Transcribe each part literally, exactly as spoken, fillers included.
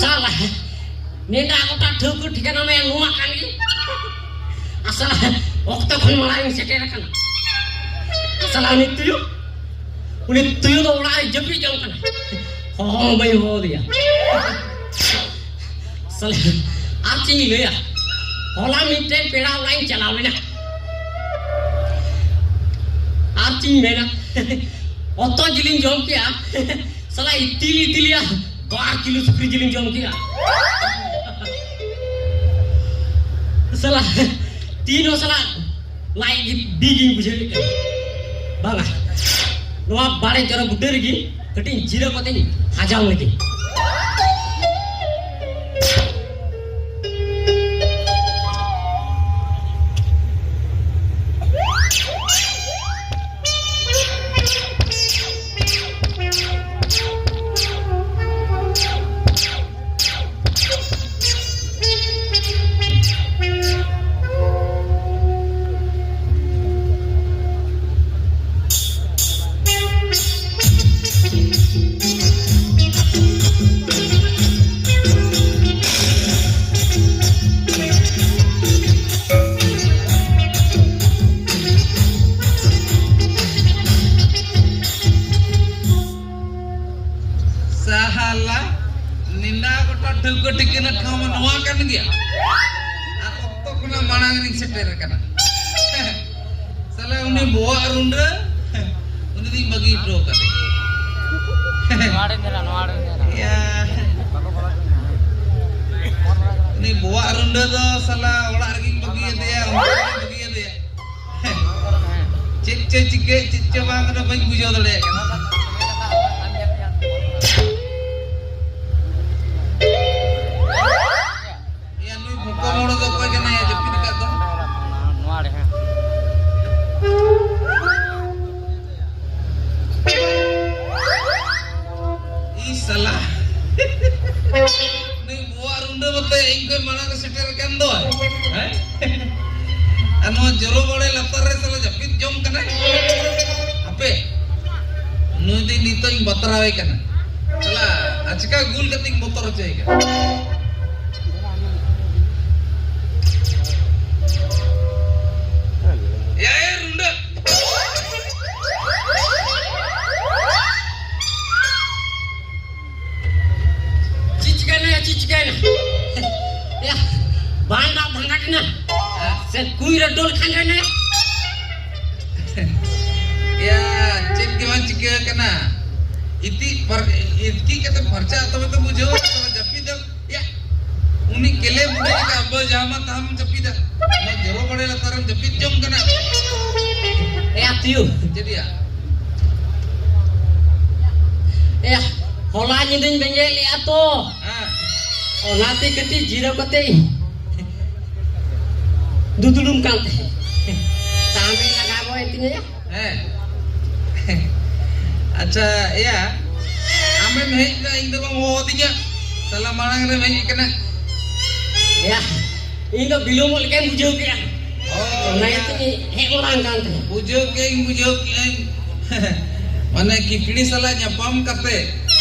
ᱥᱟᱞᱟ, ᱱᱮᱰᱟ ᱜᱚᱴᱟ ᱴᱷᱟᱹᱣᱠᱟᱹ ᱴᱷᱤᱠᱟᱹᱱᱟ ᱢᱮ ᱱᱚᱣᱟ ᱠᱟᱱ ᱜᱮ᱾ ᱟᱥᱟᱞᱟ, ᱚᱠᱛᱚ ᱠᱷᱚᱱ ᱢᱟᱲᱟᱝ ᱤᱧ ᱥᱮᱴᱮᱨ ᱟᱠᱟᱱᱟ᱾ ᱟᱥᱟᱞᱟ, ᱩᱱᱤ ᱛᱩᱭᱩ, ᱩᱱᱤ ᱛᱩᱭᱩ ᱫᱚ ᱚᱲᱟᱜ ᱨᱮ ᱡᱟᱹᱯᱤᱫ ᱡᱚᱝ ᱠᱟᱱᱟ᱾ ᱦᱚᱦᱚ ᱦᱚᱸ ᱵᱟᱹᱧ ᱦᱚᱦᱚ ᱟᱫᱮᱭᱟ᱾ ᱥᱟᱞᱟ, ᱟᱨ ᱪᱮᱫ ᱤᱧ ᱞᱟᱹᱭᱟ? ᱦᱚᱞᱟ ᱢᱤᱫᱴᱮᱱ ᱯᱮᱲᱟ ᱚᱲᱟᱜ ᱤᱧ ᱪᱟᱞᱟᱣ ᱞᱮᱱᱟ᱾ ᱟᱨ ᱪᱮᱫ ᱤᱧ ᱢᱮᱱᱟ? ᱚᱛᱚ ᱡᱤᱞᱤᱧ ᱡᱚᱢ ᱠᱮᱜᱼᱟ᱾ ᱥᱟᱞᱟ, ᱤᱛᱤᱞ ᱤᱛᱤᱞ ᱭᱟ, ᱵᱟᱨ ᱠᱤᱞᱳ ᱥᱩᱠᱨᱤ ᱡᱤᱞᱤᱧ ᱡᱚᱢ ᱠᱮᱜᱼᱟ᱾ ᱥᱟᱞᱟ, ᱛᱤᱱ ᱦᱚᱸ ᱥᱟᱞᱟ, ᱞᱟᱡ ᱜᱮ ᱵᱤ ᱜᱤᱧ ᱵᱩᱡᱷᱟᱹᱣᱮᱫ ᱠᱟᱱᱟ᱾ ᱵᱟᱝᱟ, ᱱᱚᱣᱟ ᱵᱟᱲᱮ ᱡᱚᱨᱚ ᱵᱩᱴᱟᱹ ᱨᱮᱜᱮ ᱠᱟᱹᱴᱤᱡ ᱡᱤᱨᱟᱹ ᱠᱟᱛᱮᱧ ᱦᱟᱡᱟᱣ ᱞᱮᱜᱮ᱾ ᱥᱟᱦᱟᱞᱟ, ᱱᱮᱰᱟ ᱜᱚᱴᱟ ᱴᱷᱟᱹᱣᱠᱟᱹ ᱴᱷᱤᱠᱟᱹᱱᱟ ᱴᱷᱟᱶ ᱢᱟ ᱱᱚᱣᱟ ᱠᱟᱱ ᱜᱮᱭᱟ᱾ ᱟᱨ ᱚᱠᱛᱚ ᱠᱷᱚᱱᱟᱜ ᱢᱟᱲᱟᱝ ᱨᱤᱧ ᱥᱮᱴᱮᱨ ᱟᱠᱟᱱᱟ᱾ ᱥᱟᱞᱟ, ᱩᱱᱤ ᱵᱚᱦᱚᱜ ᱨᱩᱸᱰᱟᱹ, ᱩᱱᱤ ᱫᱚᱧ ᱵᱟᱹᱜᱤ ᱦᱚᱴᱚ ᱠᱟᱫᱮ᱾ ᱱᱚᱣᱟ ᱨᱮ ᱢᱮᱱᱟᱜᱼᱟ, ᱱᱚᱣᱟ ᱨᱮ ᱢᱮᱱᱟᱜᱼᱟ᱾ ᱭᱟ᱾ ᱩᱱᱤ ᱵᱚᱦᱚᱜ ᱨᱩᱸᱰᱟᱹ ᱫᱚ ᱥᱟᱞᱟ ᱚᱲᱟᱜ ᱨᱮᱜᱮᱧ ᱵᱟᱹᱜᱤ ᱟᱫᱮᱭᱟ, ᱚᱱᱛᱮ ᱨᱮᱜᱮᱧ ᱵᱟᱹᱜᱤ ᱟᱫᱮᱭᱟ᱾ ᱪᱮᱫ ᱪᱚ ᱪᱤᱠᱟᱹ, ᱪᱮᱫ ᱪᱚ ᱵᱟᱝ, ᱚᱱᱟ ᱵᱟᱹᱧ ᱵᱩᱡᱷᱟᱹᱣ ᱫᱟᱲᱮᱭᱟᱜ ᱠᱟᱱᱟ᱾ ᱭᱟ, ᱱᱩᱭ ᱵᱷᱚᱠᱚᱢ ᱦᱚᱲ ᱫᱚ ᱚᱠᱚᱭ ᱠᱟᱱᱟᱭ? ᱡᱟᱹᱯᱤᱫ ᱟᱠᱟᱫ ᱫᱚ᱾ ᱱᱚᱣᱟ ᱨᱮ, ᱦᱮᱸ᱾ ᱤ ᱥᱟᱞᱟ᱾ ᱱᱩᱭ ᱵᱚᱦᱚᱜ ᱨᱩᱸᱰᱟᱹ ᱢᱟᱛᱚ ᱤᱧ ᱠᱷᱚᱱ ᱢᱟᱲᱟᱝ ᱨᱮ ᱥᱮᱴᱮᱨ ᱟᱠᱟᱱ ᱫᱚ᱾ ᱦᱮᱸ? ᱟᱨ ᱱᱚᱣᱟ ᱡᱚᱨᱚ ᱵᱟᱲᱮ ᱞᱟᱛᱟᱨ ᱨᱮ ᱥᱟᱞᱟ ᱡᱟᱹᱯᱤᱫ ᱡᱚᱝ ᱠᱟᱱᱟᱭ᱾ ᱦᱟᱯᱮ, ᱱᱩᱭ ᱫᱚ ᱱᱤᱛᱚᱜ ᱤᱧ ᱵᱟᱛᱨᱟᱣᱮ ᱠᱟᱱᱟ᱾ ᱥᱟᱞᱟ, ᱪᱤᱠᱟ ᱜᱩᱞ ᱠᱟᱛᱮᱧ ᱵᱚᱛᱚᱨ ᱦᱚᱪᱚᱭ ᱠᱟᱱᱟ? ᱮᱭᱟ, ᱮ ᱨᱩᱸᱰᱟᱹ᱾ ᱪᱮᱫ ᱪᱤᱠᱟᱹᱭᱮᱱᱟ ᱭᱟ, ᱪᱮᱫ ᱪᱤᱠᱟᱹᱭᱮᱱᱟ? ᱭᱟ, ᱵᱟᱝ ᱫᱟᱜ ᱫᱷᱟᱸᱜᱟ ᱠᱟᱱᱟ᱾ ᱥᱮ ᱠᱩᱸᱧ ᱨᱮ ᱰᱳᱞ ᱠᱷᱟᱸᱡᱚᱭᱮᱱᱟ? ᱭᱟ, ᱪᱮᱫ ᱜᱮ ᱵᱟᱝ ᱪᱤᱠᱟᱹ ᱟᱠᱟᱱᱟ᱾ ᱤᱛᱤᱡ ᱯᱷᱟᱨ-, ᱤᱛᱠᱤᱡ ᱠᱟᱛᱮ ᱯᱷᱟᱨᱪᱟ ᱛᱚᱵᱮ ᱛᱚ ᱵᱩᱡᱷᱟᱹᱣ, ᱛᱚᱵᱮ ᱡᱟᱹᱯᱤᱫ ᱮᱢ᱾ ᱭᱟ, ᱩᱱᱤ ᱠᱮᱞᱮ ᱵᱩᱰᱷᱤ ᱞᱮᱠᱟ ᱟᱵᱚ ᱡᱟᱦᱟᱸ ᱢᱟ ᱛᱟᱦᱟᱢ ᱡᱟᱹᱯᱤᱫᱟ᱾ ᱚᱱᱟ ᱡᱚᱨᱚ ᱵᱟᱲᱮ ᱞᱟᱛᱟᱨ ᱨᱮᱢ ᱡᱟᱹᱯᱤᱫ ᱡᱚᱝ ᱠᱟᱱᱟ᱾ ᱮᱭᱟ ᱛᱩᱭᱩ᱾ ᱪᱮᱫ ᱭᱟ? ᱮᱭᱟ, ᱦᱚᱞᱟ ᱧᱤᱫᱟᱹᱧ ᱵᱮᱸᱜᱮᱫ ᱞᱮᱜᱼᱟ ᱛᱚ᱾ ᱦᱮᱸ᱾ ᱚᱱᱟᱛᱮ ᱠᱟᱹᱴᱤᱡ ᱡᱤᱨᱟᱹᱣ ᱠᱟᱛᱮ ᱫᱩᱫᱲᱩᱢ ᱠᱟᱱ ᱛᱟᱦᱮᱸᱫ᱾ ᱛᱟᱦᱞᱮ ᱞᱟᱜᱟᱣ ᱜᱚᱫ ᱮᱱ ᱛᱤᱧᱟᱹ ᱭᱟ᱾ ᱦᱮᱸ᱾ ᱟᱪᱪᱷᱟ, ᱮᱭᱟ, ᱟᱢᱮᱢ ᱦᱮᱡ ᱮᱱᱟ, ᱤᱧ ᱫᱚ ᱵᱟᱢ ᱦᱚᱦᱚ ᱟᱹᱫᱤᱧᱟ᱾ ᱥᱟᱞᱟ ᱢᱟᱲᱟᱝ ᱨᱮᱢ ᱦᱮᱡ ᱟᱠᱟᱱᱟ᱾ ᱮᱭᱟ, ᱤᱧ ᱫᱚ ᱵᱤᱞᱚᱢᱚᱜ ᱞᱮᱠᱟᱧ ᱵᱩᱡᱷᱟᱹᱣ ᱠᱮᱜᱼᱟ᱾ ᱚ, ᱚᱱᱟ ᱮᱭᱟ᱾ ᱤᱭᱟᱹᱛᱮᱧ ᱦᱮᱡ ᱜᱚᱫ ᱟᱠᱟᱱ ᱛᱟᱦᱮᱸᱫ᱾ ᱵᱩᱡᱷᱟᱹᱣ ᱠᱮᱜᱼᱟᱹᱧ, ᱵᱩᱡᱷᱟᱹᱣ ᱠᱮᱜᱼᱟᱹᱧ᱾ ᱢᱟᱱᱮ, ᱠᱤᱠᱲᱤ ᱥᱟᱞᱟᱜ ᱧᱟᱯᱟᱢ ᱠᱟᱛᱮ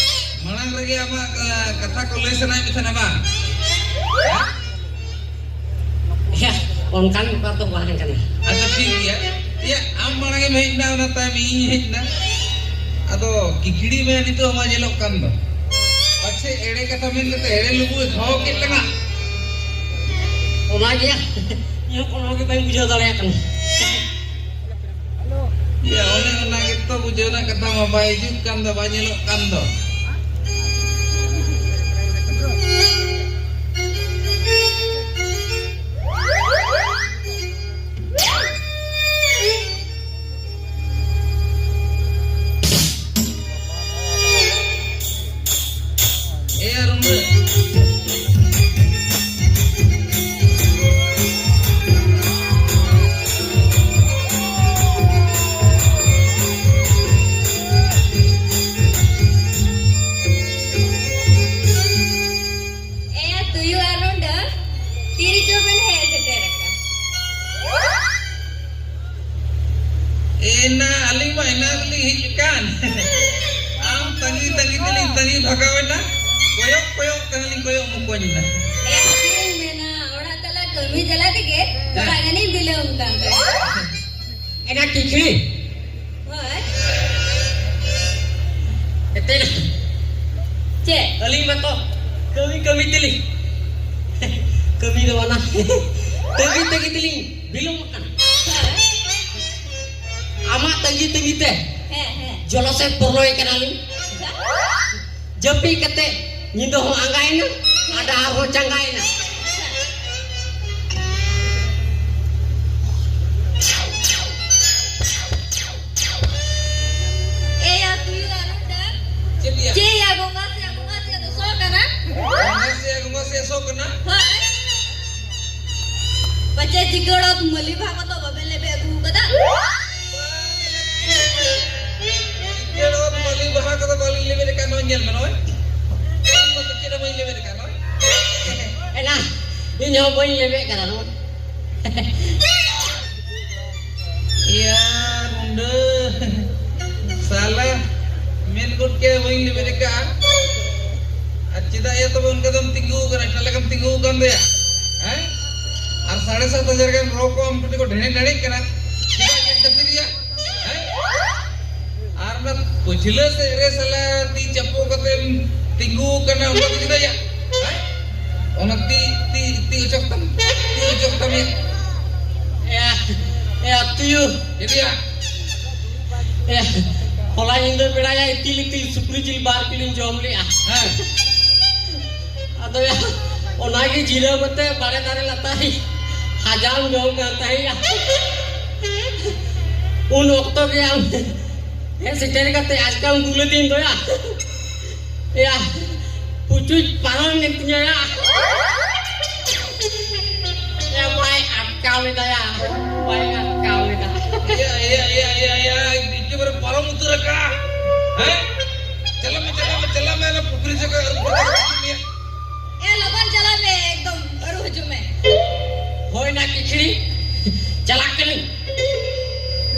ᱢᱟᱲᱟᱝ ᱨᱮᱜᱮ ᱟᱢᱟᱜ, ᱟ, ᱠᱟᱛᱷᱟ ᱠᱚ ᱞᱟᱹᱭ ᱥᱟᱱᱟᱭᱮᱫ ᱢᱮ ᱛᱟᱦᱮᱱᱟ, ᱵᱟᱝ? ᱭᱟ, ᱚᱱᱠᱟᱱ ᱵᱮᱯᱟᱨ ᱫᱚ ᱵᱟᱝ ᱠᱟᱱᱟ᱾ ᱟᱪᱪᱷᱟ, ᱴᱷᱤᱠ ᱜᱮᱭᱟ᱾ ᱭᱟ, ᱟᱢ ᱢᱟᱲᱟᱝ ᱮᱢ ᱦᱮᱡ ᱮᱱᱟ, ᱚᱱᱟ ᱛᱟᱭᱚᱢ ᱤᱧ ᱦᱮᱡ ᱮᱱᱟ᱾ ᱟᱫᱚ ᱠᱤᱠᱲᱤ ᱢᱟ ᱱᱤᱛᱚᱜ ᱢᱟ ᱧᱮᱞᱚᱜ ᱠᱟᱱ ᱫᱚ᱾ ᱯᱟᱪᱷᱮ ᱮᱲᱮ ᱠᱟᱛᱷᱟ ᱢᱮᱱ ᱠᱟᱛᱮ ᱮᱲᱮ ᱞᱩᱵᱩᱜ ᱮ ᱠᱷᱟᱣᱟᱣ ᱠᱮᱫ ᱞᱟᱝᱟ᱾ ᱚᱱᱟ ᱜᱮ, ᱤᱧ ᱦᱚᱸ ᱠᱳᱱᱳ ᱜᱮ ᱵᱟᱹᱧ ᱵᱩᱡᱷᱟᱹᱣ ᱫᱟᱲᱮᱭᱟᱜ ᱠᱟᱱᱟ᱾ ᱭᱟ, ᱚᱱᱮ ᱚᱱᱟ ᱜᱮᱛᱚ ᱵᱩᱡᱷᱟᱹᱣ ᱨᱮᱱᱟᱜ ᱠᱟᱛᱷᱟ ᱢᱟ, ᱵᱟᱭ ᱦᱤᱡᱩᱜ ᱠᱟᱱ ᱫᱚ, ᱵᱟᱭ ᱧᱮᱞᱚᱜ ᱠᱟᱱ ᱫᱚ᱾ ᱮᱭᱟ ᱨᱩᱸᱰᱟᱹ᱾ ᱮᱭᱟ ᱛᱩᱭᱩ ᱟᱨ ᱨᱩᱸᱰᱟᱹ, ᱛᱤᱨᱮ ᱪᱚ ᱵᱮᱱ ᱦᱮᱡ ᱥᱮᱴᱮᱨ ᱟᱠᱟᱱ? ᱮᱱᱟ, ᱟᱹᱞᱤᱧ ᱢᱟ ᱮᱱᱟᱝ ᱨᱮᱞᱤᱧ ᱦᱮᱡ ᱟᱠᱟᱱ᱾ ᱟᱢ ᱛᱟᱺᱜᱤ ᱛᱟᱺᱜᱤ ᱛᱮᱞᱤᱧ ᱛᱟᱺᱜᱤ ᱵᱷᱟᱜᱟᱣ ᱮᱱᱟ᱾ ᱠᱚᱭᱚᱜ ᱠᱚᱭᱚᱜ ᱛᱮᱦᱚᱸ ᱞᱤᱧ ᱠᱚᱭᱚᱜ ᱢᱚᱠᱚᱧ ᱮᱱᱟ᱾ ᱮ, ᱪᱮᱫ ᱤᱧ ᱢᱮᱱᱟ, ᱚᱲᱟᱜ ᱛᱟᱞᱟ ᱠᱟᱹᱢᱤ ᱡᱟᱞᱟ ᱛᱮᱜᱮ ᱛᱷᱚᱲᱟ ᱜᱟᱱᱤᱧ ᱵᱤᱞᱚᱢ ᱠᱟᱱ ᱛᱟᱦᱮᱸᱫ᱾ ᱮᱱᱟ ᱠᱤᱪᱷᱤ᱾ ᱦᱳᱭ᱾ ᱮᱛᱮ ᱪᱮᱫ? ᱟᱹᱞᱤᱧ ᱢᱟᱛᱚ ᱠᱟᱹᱢᱤ ᱠᱟᱹᱢᱤ ᱛᱮᱞᱤᱧ, ᱠᱟᱹᱢᱤ ᱫᱚ ᱵᱟᱝᱟ, ᱛᱟᱹᱜᱤ ᱛᱟᱹᱜᱤ ᱛᱮᱞᱤᱧ ᱵᱤᱞᱚᱢ ᱟᱠᱟᱱᱟ᱾ ᱦᱳᱭ᱾ ᱟᱢᱟᱜ ᱛᱟᱹᱜᱤ ᱛᱟᱹᱜᱤ ᱛᱮ ᱦᱮᱸ, ᱦᱮᱸ᱾ ᱡᱚᱞᱚ ᱥᱮᱫ ᱯᱚᱞᱚᱭ ᱠᱟᱱᱟᱞᱤᱧ᱾ ᱟᱪᱪᱷᱟ᱾ ᱡᱟᱹᱯᱤᱫ ᱠᱟᱛᱮ ᱧᱤᱫᱟᱹ ᱦᱚᱸ ᱟᱸᱜᱟᱭᱮᱱᱟ, ᱟᱨ ᱰᱟᱦᱟᱨ ᱦᱚᱸ ᱪᱟᱸᱜᱟᱭᱮᱱᱟ᱾ ᱮᱭᱟ ᱛᱩᱭᱩ ᱟᱨ ᱨᱩᱸᱰᱟᱹ᱾ ᱪᱮᱫ ᱭᱟ? ᱪᱮᱫ ᱭᱟ ᱜᱚᱸᱜᱟ ᱥᱮ ᱜᱚᱸᱜᱟ ᱥᱮ ᱫᱚ ᱥᱚ ᱠᱟᱱᱟ? ᱜᱚᱸᱜᱟ ᱥᱮ ᱜᱚᱸᱜᱟ ᱥᱮ ᱥᱚ ᱠᱟᱱᱟ? ᱦᱳᱭ᱾ ᱯᱟᱪᱮ ᱪᱤᱠᱟᱹᱲᱚᱛ ᱢᱟᱹᱞᱤ ᱵᱷᱟᱜᱚ ᱫᱚ ᱵᱟᱵᱮᱱ ᱞᱮᱵᱮ ᱟᱹᱜᱩ ᱠᱟᱫᱟ? ᱪᱤᱠᱟᱹᱲᱚᱛ ᱢᱟᱹᱞᱤ ᱵᱟᱦᱟ ᱠᱚᱫᱚ ᱵᱟᱹᱞᱤᱧ ᱞᱮᱵᱮᱫ ᱟᱠᱟᱫ, ᱱᱚᱜᱼᱚᱭ ᱧᱮᱞ ᱢᱮ, ᱱᱚᱜᱼᱚᱭ᱾ ᱤᱧ ᱢᱟᱛᱚ ᱪᱮᱫ ᱦᱚᱸ ᱵᱟᱹᱧ ᱞᱮᱵᱮᱫ ᱟᱠᱟᱫ, ᱱᱚᱜᱼᱚᱭ᱾ ᱮᱱᱟ, ᱤᱧ ᱦᱚᱸ ᱵᱟᱹᱧ ᱞᱮᱵᱮᱫ ᱠᱟᱫᱟ, ᱱᱚᱜᱼᱚᱭ᱾ ᱮᱭᱟ ᱨᱩᱸᱰᱟᱹ, ᱥᱟᱞᱟ, ᱢᱮᱱ ᱜᱚᱫ ᱠᱮᱭᱟ ᱵᱟᱹᱧ ᱞᱮᱵᱮᱫ ᱟᱠᱟᱫᱼᱟ᱾ ᱟᱨ ᱪᱮᱫᱟᱜ ᱭᱟ ᱛᱚᱵᱮ ᱚᱱᱠᱟ ᱫᱚᱢ ᱛᱤᱸᱜᱩ ᱟᱠᱟᱱᱟ, ᱮᱴᱟᱜ ᱞᱮᱠᱟᱢ ᱛᱤᱸᱜᱩ ᱟᱠᱟᱱ ᱫᱚᱭᱟ? ᱦᱮᱸ? ᱟᱨ ᱥᱟᱲᱮ ᱥᱟᱛ ᱦᱟᱡᱟᱨ ᱜᱟᱱ ᱨᱚ ᱠᱚ ᱟᱢ ᱠᱟᱹᱴᱤᱡ ᱠᱚ ᱰᱷᱮᱲᱮ ᱰᱷᱮᱲᱮᱜ ᱠᱟᱱᱟ, ᱪᱮᱫᱟᱜ ᱪᱮᱫ ᱠᱷᱟᱹᱛᱤᱨ ᱭᱟ? ᱦᱮᱸ? ᱟᱨ ᱚᱱᱟ ᱯᱟᱹᱪᱷᱞᱟᱹ ᱥᱮᱫ ᱨᱮ ᱥᱟᱞᱟ ᱛᱤ ᱪᱟᱯᱚ ᱠᱟᱛᱮᱢ ᱛᱤᱸᱜᱩ ᱟᱠᱟᱱᱟ, ᱚᱱᱟ ᱫᱚ ᱪᱮᱫᱟᱜ ᱭᱟ? ᱦᱮᱸ? ᱚᱱᱟ ᱛᱤ, ᱛᱤ, ᱛᱤ ᱚᱪᱚᱜ ᱛᱟᱢ, ᱛᱤ ᱚᱪᱚᱜ ᱛᱟᱢ ᱭᱟ᱾ ᱮᱭᱟ, ᱮᱭᱟ, ᱛᱩᱭᱩ᱾ ᱪᱮᱫ ᱭᱟ? ᱮᱭᱟ, ᱦᱚᱞᱟ ᱧᱤᱫᱟᱹ ᱵᱮᱲᱟ ᱭᱟ ᱤᱛᱤᱞ ᱤᱛᱤᱞ ᱥᱩᱠᱨᱤ ᱡᱤᱞ ᱵᱟᱨ ᱠᱤᱞᱳᱧ ᱡᱚᱢ ᱞᱮᱜᱼᱟ᱾ ᱦᱮᱸ᱾ ᱟᱫᱚ ᱭᱟ, ᱚᱱᱟᱜᱮ ᱡᱤᱨᱟᱹᱣ ᱠᱟᱛᱮ ᱵᱟᱲᱮ ᱫᱟᱨᱮ ᱞᱟᱛᱟᱨ ᱨᱮ ᱦᱟᱡᱟᱣ ᱡᱚᱢ ᱠᱟᱱ ᱛᱟᱦᱮᱸᱭᱟ᱾ ᱩᱱ ᱚᱠᱛᱚ ᱜᱮ ᱟᱢ ᱦᱮᱡ ᱥᱮᱴᱮᱨ ᱠᱟᱛᱮ ᱟᱪᱠᱟᱢ ᱜᱩᱞᱟᱹᱛᱤᱧ ᱫᱚᱭᱟ᱾ ᱮᱭᱟ, ᱯᱩᱪᱩᱡ ᱯᱟᱨᱚᱢ ᱮᱱ ᱛᱤᱧᱟ ᱭᱟ᱾ ᱮᱭᱟ, ᱵᱟᱭ ᱟᱴᱠᱟᱣ ᱞᱮᱫᱟ ᱭᱟ, ᱵᱟᱭ ᱟᱴᱠᱟᱣ ᱞᱮᱫᱟ᱾ ᱮᱭᱟ, ᱮᱭᱟ, ᱮᱭᱟ, ᱮᱭᱟ, ᱮᱭᱟ, ᱮᱠᱮᱵᱟᱨᱮ ᱯᱟᱨᱚᱢ ᱩᱛᱟᱹᱨ ᱟᱠᱟᱫ᱾ ᱦᱮᱸ? ᱪᱟᱞᱟᱜ ᱢᱮ, ᱪᱟᱞᱟᱜ ᱢᱮ, ᱪᱟᱞᱟᱜ ᱢᱮ, ᱚᱱᱟ ᱯᱩᱠᱷᱨᱤ ᱡᱟᱭᱜᱟ ᱟᱹᱨᱩᱵ ᱠᱟᱛᱮ ᱦᱤᱡᱩᱜ ᱢᱮ᱾ ᱮ, ᱞᱚᱜᱚᱱ ᱪᱟᱞᱟᱜ ᱢᱮ, ᱮᱠᱫᱚᱢ ᱟᱹᱨᱩ ᱦᱤᱡᱩᱜ ᱢᱮ᱾ ᱦᱳᱭ ᱱᱟ ᱠᱤᱪᱷᱲᱤ, ᱪᱟᱞᱟᱜ ᱠᱟᱹᱱᱟᱹᱧ᱾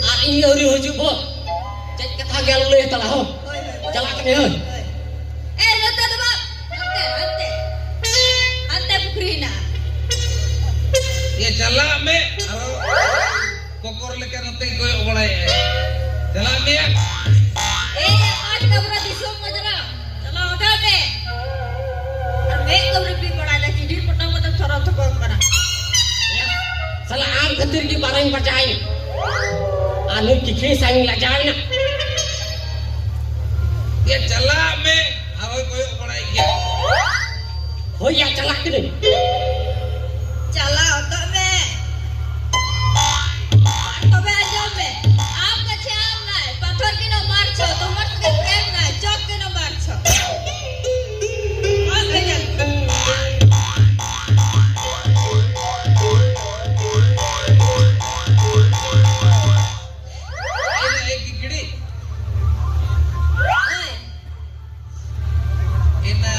ᱟᱨ ᱤᱧ ᱟᱹᱣᱨᱤ ᱦᱤᱡᱩᱜ ᱵᱷᱳᱨ ᱪᱮᱫ ᱠᱟᱛᱷᱟ ᱜᱮ ᱟᱞᱚ ᱞᱟᱹᱭ ᱦᱟᱛᱟᱲᱟ, ᱦᱳ᱾ ᱦᱳᱭ, ᱦᱳᱭ, ᱪᱟᱞᱟᱜ ᱠᱟᱱᱟᱹᱧ, ᱦᱳᱭ᱾ ᱮ, ᱱᱚᱛᱮ ᱫᱚ ᱵᱟᱝ, ᱦᱟᱱᱛᱮ, ᱦᱟᱱᱛᱮ᱾ ᱦᱟᱱᱛᱮ ᱯᱩᱠᱷᱨᱤ ᱦᱮᱱᱟᱜᱼᱟ᱾ ᱮ, ᱪᱟᱞᱟᱜ ᱢᱮ, ᱟᱨᱚ ᱠᱚᱠᱚᱨ ᱞᱮᱠᱟ ᱱᱚᱛᱮ ᱜᱮ ᱠᱚᱭᱚᱜ ᱵᱟᱲᱟᱭᱮᱫᱼᱟᱭ᱾ ᱪᱟᱞᱟᱜ ᱢᱮᱭᱟ᱾ ᱮ, ᱯᱟᱸᱪ ᱠᱟᱵᱨᱟ ᱫᱤᱥᱚᱢ ᱢᱚᱡᱽᱨᱟ, ᱪᱟᱞᱟᱣ ᱦᱚᱴᱚᱜ ᱢᱮ᱾ ᱟᱨ ᱢᱮᱫ ᱠᱚᱢ ᱨᱤᱯᱤ ᱵᱟᱲᱟᱭᱮᱫᱟ, ᱪᱤᱰᱷᱤ ᱯᱚᱴᱟᱢ ᱠᱟᱛᱮ ᱥᱚᱨᱚᱜ ᱛᱷᱚᱯᱚᱝ ᱠᱟᱱᱟ᱾ ᱥᱟᱞᱟ, ᱟᱢ ᱠᱷᱟᱹᱛᱤᱨ ᱜᱮ ᱵᱟᱨᱚᱧ ᱵᱟᱡᱟᱣᱮᱱᱟ᱾ ᱟᱨ ᱱᱩᱭ ᱠᱤᱠᱷᱲᱤ ᱥᱟᱝ ᱤᱧ ᱞᱟᱡᱟᱣᱮᱱᱟ᱾ ᱮ, ᱪᱟᱞᱟᱜ ᱢᱮ, ᱟᱨᱦᱚᱸᱭ ᱠᱚᱭᱚᱜ ᱵᱟᱲᱟᱭ ᱜᱮᱭᱟ᱾ ᱦᱳᱭ ᱭᱟ, ᱪᱟᱞᱟᱜ ᱠᱟᱹᱱᱟᱹᱧ᱾ ᱪᱟᱞᱟᱣ ᱦᱚᱴᱚᱜ ᱢᱮ᱾ ᱛᱚᱵᱮ ᱟᱸᱡᱚᱢ ᱢᱮ, ᱟᱢ ᱠᱟᱪᱷᱮ ᱟᱢ ᱱᱟᱭ, ᱯᱟᱛᱷᱚᱨ ᱠᱤᱱ ᱢᱟᱨ ᱪᱷᱚ, ᱛᱚᱢᱚᱨ ᱥᱩᱫᱷᱤ ᱯᱨᱮᱢ ᱱᱟᱭ, ᱪᱚᱠ ᱠᱤᱱ ᱢᱟᱨ ᱪᱷᱚ᱾ ᱵᱟᱝ ᱵᱷᱮᱡᱟᱞ᱾ ᱮ ᱜᱤᱠᱷᱤᱲᱤ᱾ ᱮᱱᱟ,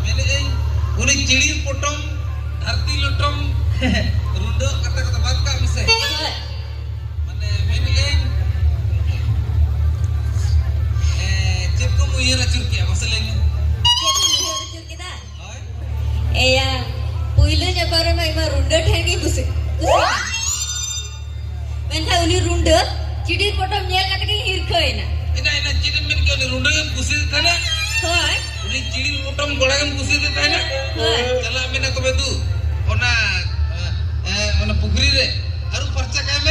ᱢᱮᱱᱮᱫ ᱟᱹᱧ, ᱩᱱᱤ ᱪᱤᱲᱤᱨ ᱯᱚᱴᱚᱢ, ᱫᱷᱟᱹᱨᱛᱤ ᱞᱚᱴᱚᱢ, ᱨᱩᱸᱰᱟᱹ ᱠᱟᱛᱷᱟ ᱠᱚᱫᱚ ᱵᱟᱫ ᱠᱟᱜ ᱢᱮᱥᱮ᱾ ᱦᱳᱭ᱾ ᱢᱟᱱᱮ, ᱢᱮᱱᱮᱫ ᱟᱹᱧ, ᱮ, ᱪᱮᱫ ᱠᱚᱢ ᱩᱭᱦᱟᱹᱨ ᱟᱹᱪᱩᱨ ᱠᱮᱜᱼᱟ, ᱢᱟᱥᱮ ᱞᱟᱹᱭ ᱢᱮ᱾ ᱪᱮᱫ ᱠᱚᱢ ᱩᱭᱦᱟᱹᱨ ᱟᱹᱪᱩᱨ ᱠᱮᱫᱟ? ᱦᱳᱭ᱾ ᱮᱭᱟ, ᱯᱩᱭᱞᱩ ᱧᱟᱯᱟᱢ ᱨᱮᱢᱟ ᱤᱧ ᱢᱟ ᱨᱩᱸᱰᱟᱹ ᱴᱷᱮᱱ ᱜᱮ ᱠᱩᱥᱤ, ᱠᱩᱥᱤ᱾ ᱢᱮᱱᱠᱷᱟᱱ ᱩᱱᱤ ᱨᱩᱸᱰᱟᱹ ᱪᱤᱰᱤᱨ ᱯᱚᱴᱚᱢ ᱧᱮᱞ ᱠᱟᱛᱮ ᱜᱤᱧ ᱦᱤᱨᱠᱷᱟᱹᱭᱮᱱᱟ᱾ ᱮᱱᱟ, ᱮᱱᱟ, ᱪᱮᱫ ᱮᱢ ᱢᱮᱱ ᱠᱮᱫᱟ? ᱩᱱᱤ ᱨᱩᱸᱰᱟᱹ ᱜᱮᱢ ᱠᱩᱥᱤᱭᱟᱫᱮ ᱛᱟᱦᱮᱱᱟ? ᱦᱳᱭ᱾ ᱩᱱᱤ ᱪᱤᱲᱤᱨ ᱯᱚᱴᱚᱢ ᱠᱚᱲᱟ ᱜᱮᱢ ᱠᱩᱥᱤᱭᱟᱫᱮ ᱛᱟᱦᱮᱱᱟ? ᱦᱳᱭ᱾ ᱪᱟᱞᱟᱜ ᱢᱮ ᱱᱟ ᱛᱚᱵᱮ ᱫᱩ, ᱚᱱᱟ, ᱮ, ᱮ, ᱚᱱᱟ ᱯᱩᱠᱷᱨᱤ ᱨᱮ ᱟᱹᱨᱩᱵ ᱯᱷᱟᱨᱪᱟ ᱠᱟᱭ ᱢᱮ᱾